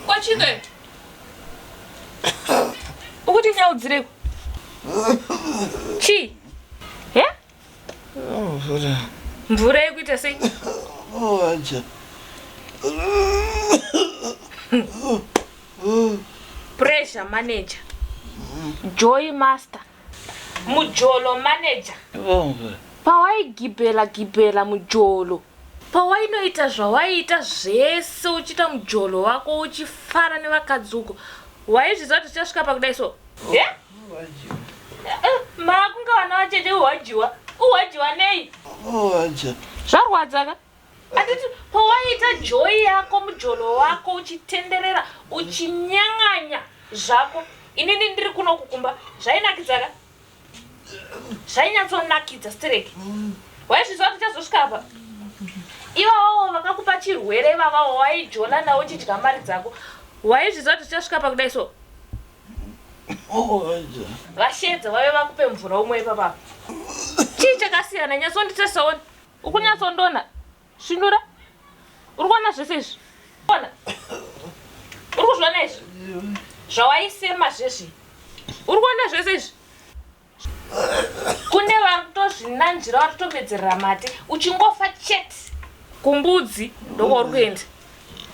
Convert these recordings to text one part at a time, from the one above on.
Kwachike. Ukuti nyaudzireko. Chii? He? Mvura. Mvura yekuita sei? Wacha. Pressure manager. Joy master. Mujolo manager. Pawaigibhela gibhela mujolo. Pawainoita zvawaiita zvese uchiita mujolo wako uchifara nevakadzi uko. Waizviziva kuti tichasvika pakudai so? Yeah? Eh, maakunga vana vacheche uhwajiwa. Uhwajiwa nei? Zvarwadza ka? Anditi pawaita joy yako mujolo wako uchitenderera uchinyang'anya zvako inini ndiri kuno kukumba zvainakidza ka zvainyatsonakidza stereki waizviziva kuti chazosvika apa ivavawo vakakupa chirwere ivavawo waijola nawo uchidya mari dzako waizviziva kuti tichasvika pakudai so vashedza vave vakupe mvura umwe ipapapa chii chakasiyana nyatsonditesaoni Ukunyatsondona svinura uri kuona zvese izvi ona uri kuzviona izvi zvawaisema zvezvi uri kuona zvese izvi kune vari kutozvinanzvira vari kutomedzerera mate uchingofa chete kumbudzi ndokwauri kuenda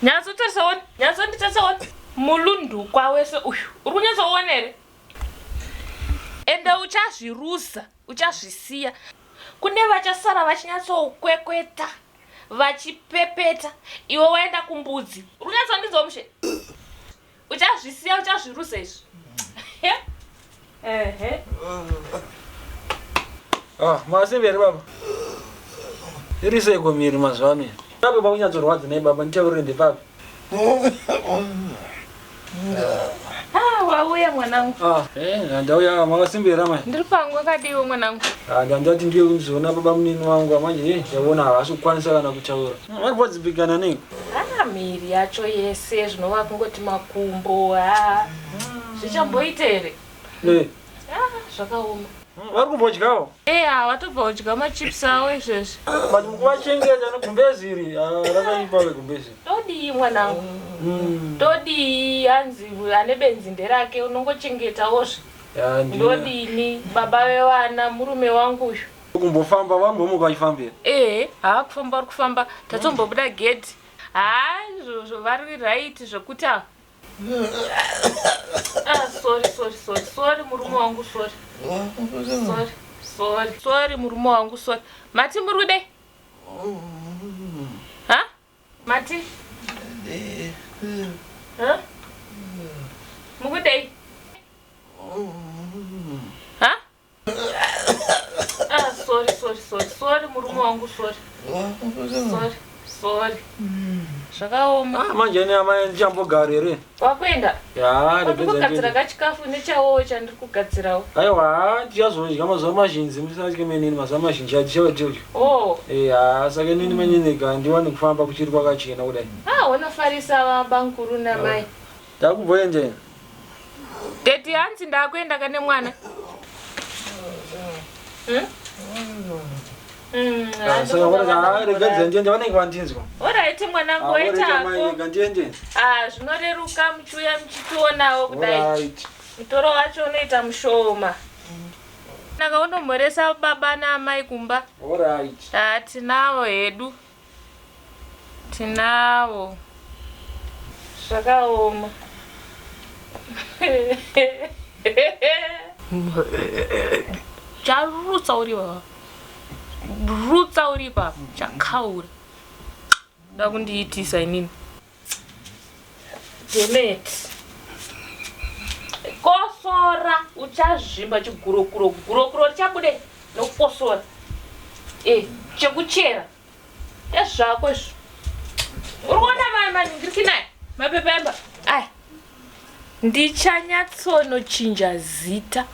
nyatsotarisa one nyatsonditarisa one mulundukwa wese uyu uri kunyatsoona here ende uchazviruza uchazvisiya kune vachasara vachinyatsoukwekweta vachipepeta iwe waenda kumbudzi uri kunyatsondinzwa mushe uchazvisiya uchazviruza izvi ehe Ah, masimbi here baba? Iri seiko miri mazuva ano? Papi pakunyatsorwadza nei baba nditaurire ndepapi? Ah, wauya mwanangu. Ah, eh, ndauya makasimba here amai? Ndiri pangu akadiwo mwanangu. Ah, ndandati ndiye kuzoona baba munini wangu manje eh, ndaona havasi kukwanisa kana kutaura. Hmm, vari kudzipikana nei? Ah, miri yacho yese zvinova kungoti makumbo ah. Zvichamboita here? Eh. Ah, zvakaoma. Hmm, vari kumbodyawo? Eh, ah, vatobva kudya machips avo izvezvi. But mukuvachengeta negumbezi iri, ah, rakaipa vegumbezi. Todii mwanangu? Mm. Todii hanzi ane benzi nderake unongochengetawo zve. Ndodini baba vevana murume wangu uyu. Kumbofamba vambomuka vachifambira. Eh, haa kufamba vari kufamba. Tatombobuda gate. Haa izvozvo vari right zvekuti ava. Ah, sorry, sorry, sorry, sorry murume wangu sorry. Sorry, sorry, sorry murume wangu sorry. Mati muri kudei? Ha? Mati? Ha? Mukudei? Ha? Ah, sorry, sorry, sorry, sorry murume wangu sorry. Sorry, sorry. Zvakaoma. Ah, manje ne amai ndichambogara here? Wakuenda? Ya, ndikugadzira kachikafu nechawowo chandiri kugadzirawo. Aiwa, tichazodya mazuva mazhinji musatye menini mazuva mazhinji atichava tidya. Oh. Eh, ha, saka inini menini ka ndiwane kufamba kuchiri kwakachena kudai. Ah, unofarisa bamkuru namai. Ndakubvoende. Daddy hanzi ndakuenda kane mwana. Hmm? Mm, ah, saka ah, rega ndiende vanenge vandinzwa. Alright mwanangu waita hako. Rega ndiende. Ah, zvinoreruka muchiuya muchitionawo kudai. Alright. Mutoro wacho unoita mushoma. Naka unomhoresa baba naamai kumba. Alright. Ah, tinawo hedu. Tinawo. Zvakaoma. Charutsa uri baba. Rutsa uri baba. Chakaura. Da kundiitisa inini. Demet. Kosora uchazvimba chigurokuro gurokuro richabude nokukosora. Eh, chekuchera. Ezvako izvo. Uri kuona mai maningirikinaya mapepa emba. Aya. Ndichanyatsonochinja zita.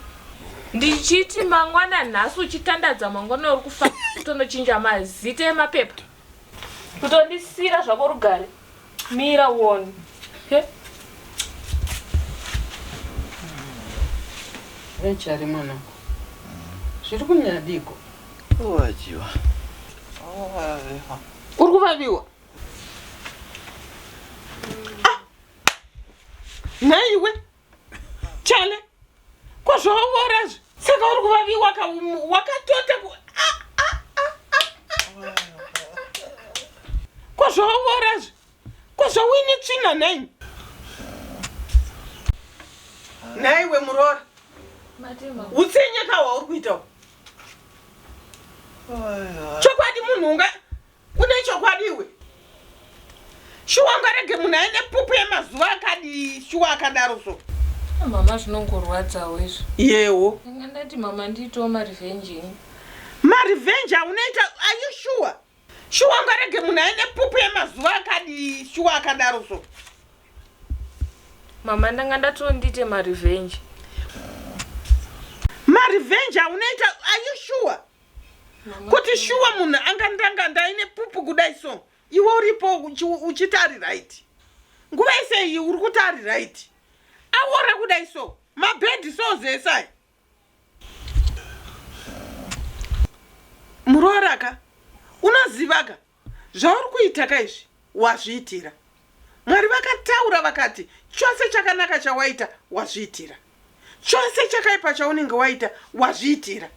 Ndichiti mangwana nhasi uchitandadza mangwana uri kufa kutonochinja mazita emapepa. Kutondisira zvako rugare. Mira uone. He? Rachari mwanangu. Zviri kunyadiko? Kuvajiwa. Uri kuvaviwa? Ah! Nhaiwe Chale, ko zvawaorazve? Saka uri kuvaviwa ka wakatota ku ah, ah, ah, ah, ah. Ko zvawaorazve? Ko zvauine tsvina nhaimi? Nhaiwe muroora. Utsinye ka hwauri kuita uhu. Chokwadi munhu unga une chokwadi iwe. Shuwa ungarege munhu aine pupu yemazuva akadii shuwa akadaro so. Mama zvinongorwadzawo izvi. Yewo. Ndanga ndati mama ndiitewo marevenge ini. Marevenge aunoita are you sure? Shuwa ungarege munhu aine pupu yemazuva akadii shuwa akadaro so. Mama ndanga ndatiwo ndiite marevenge. Marevenge aunoita are you sure? Kuti shuwa munhu anga ndanga ndaine pupu kudai so iwe uripo uchiti ari right. Nguva yese iyi uri kuti ari right. Awora kudai so mabhedhi so zese aya. Muroora ka unoziva ka zvauri kuita ka izvi wazviitira. Mwari vakataura vakati chose chakanaka chawaita wazviitira. Chose chakaipa chaunenge waita wazviitira.